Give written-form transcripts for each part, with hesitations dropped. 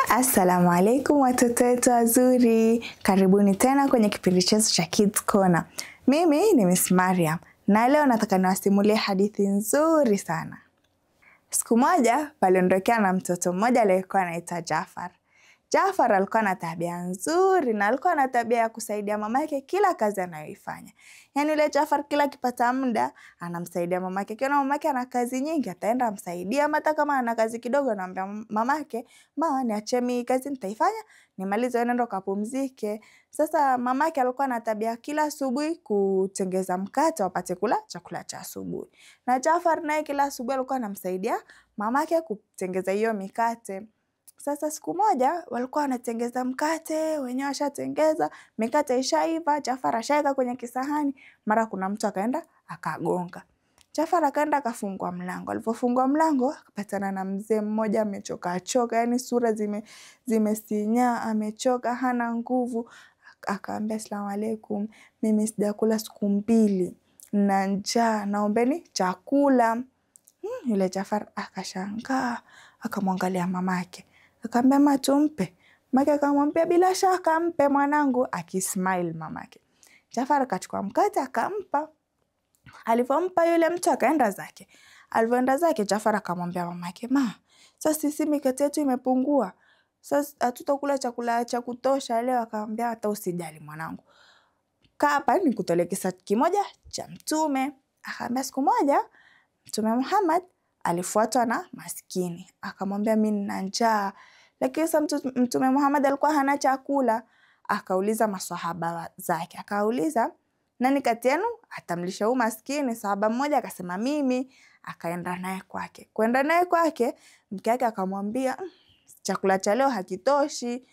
Assalamu alaikum watoto wetu wazuri. Karibuni tena kwenye kipindi chetu cha Kids Corner. Mimi ni Miss Mariam na leo nataka niwasimulie hadithi nzuri sana. Siku moja paliondokea na mtoto mmoja aliyekuwa anaitwa Jafar. Jafar alikuwa na tabia nzuri na alikuwa na tabia ya kusaidia mamake kila kazi anayoifanya. Yaani yule Jafar kila akipata muda anamsaidia mamake. Akiona mamake ana kazi nyingi ataenda amsaidia, ama hata kama ana kazi kidogo anamwambia mamake, "Ma, niachie mimi kazi nitaifanya, nimalize wewe nenda kapumzike." Sasa mamake alikuwa na tabia kila asubuhi kutengeza mkate wapate kula chakula cha asubuhi. Na Jafar naye kila asubuhi alikuwa anamsaidia mamake kutengeza hiyo mikate. Sasa siku moja walikuwa wanatengeza mkate, wenyewe washatengeza, mikate ishaiva, Jafar ashaeka kwenye kisahani, mara kuna mtu akaenda akagonga. Jafar akaenda akafungua mlango. Alipofungua mlango akapatana na mzee mmoja amechoka choka, yani sura zimesinyaa, amechoka, hana nguvu. Akaambia, "Asalamu alaikum, mimi sijakula siku mbili na njaa, naombeni chakula." Yule Jafar akashangaa, akamwangalia mamake. Akamwambia, "Ma, tumpe." Mamake akamwambia, "Bila shaka mpe mwanangu," akismile mamake. Jafar akachukua mkate akampa. Alipompa yule mtu akaenda zake. Alipoenda zake Jafar akamwambia mamake, "Ma, sasa sisi mikate yetu imepungua. Sasa hatutakula chakula cha kutosha leo." Akamwambia, "Hata usijali mwanangu. Kaa hapa nikutolee kisa kimoja cha Mtume." Akamwambia, siku moja Mtume Muhammad alifuatwa na maskini. Akamwambia, "Mimi nina njaa." Lakini sasa Mtume Muhammad alikuwa hana chakula. Akauliza maswahaba zake. Akauliza, "Nani kati yenu atamlisha huyu maskini?" Sahaba mmoja akasema, "Mimi." Akaenda naye kwake. Kwenda naye kwake, mke wake akamwambia, "Chakula cha leo hakitoshi,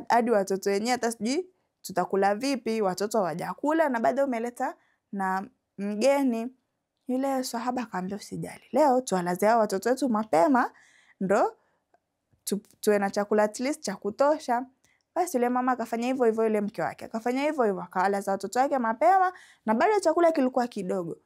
hadi watoto wenyewe hata sijui tutakula vipi, watoto hawajakula na bado umeleta na mgeni." Yule sahaba akamwambia, "Usijali, leo tuwalaze hao watoto wetu mapema ndo tuwe na chakula at least cha kutosha." Basi yule mama akafanya hivyo hivyo, yule mke wake akafanya hivyo hivyo, akawalaza watoto wake mapema na bado chakula kilikuwa kidogo.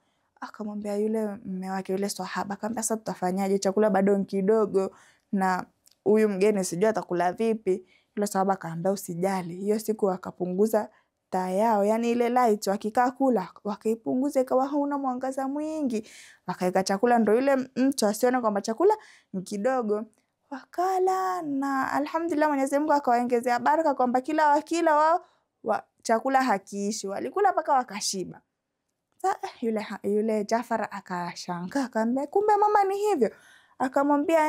Akamwambia yule mume wake, yule sahaba, akamwambia, "Sasa tutafanyaje? Chakula bado ni kidogo na huyu mgeni sijui atakula vipi." Yule sahaba akamwambia, "Usijali." Hiyo siku akapunguza taa yao, yani ile light wakikaa kula wakaipunguza ikawa hauna mwangaza mwingi, wakaweka chakula ndo yule mtu asione kwamba chakula ni kidogo. Wakala na alhamdulillah Mwenyezi Mungu akawaongezea baraka kwamba kila wakila wao chakula hakiishi, walikula mpaka wakashiba. Sasa yule Jafar akashangaa, akamwambia, "Kumbe mama ni hivyo." Akamwambia,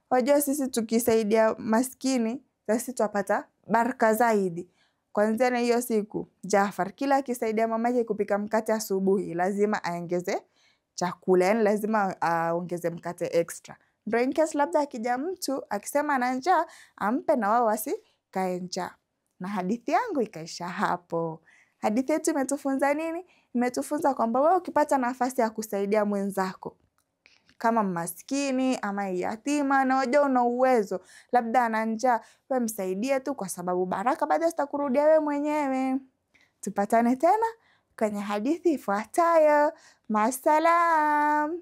"Wajua sisi tukisaidia maskini sisi tutapata baraka zaidi." Kwanzia na hiyo siku Jafar kila akisaidia mamake kupika mkate asubuhi lazima aongeze chakula, yani lazima aongeze mkate extra. Ndio in case labda akija mtu akisema ana njaa ampe na wao wasikae njaa. Na hadithi yangu ikaisha hapo. Hadithi yetu imetufunza nini? Imetufunza kwamba wewe ukipata nafasi ya kusaidia mwenzako kama maskini ama yatima na wajua una uwezo, labda ana njaa, wewe msaidie tu kwa sababu baraka baadaye zitakurudia wewe mwenyewe. Tupatane tena kwenye hadithi ifuatayo. Masalam.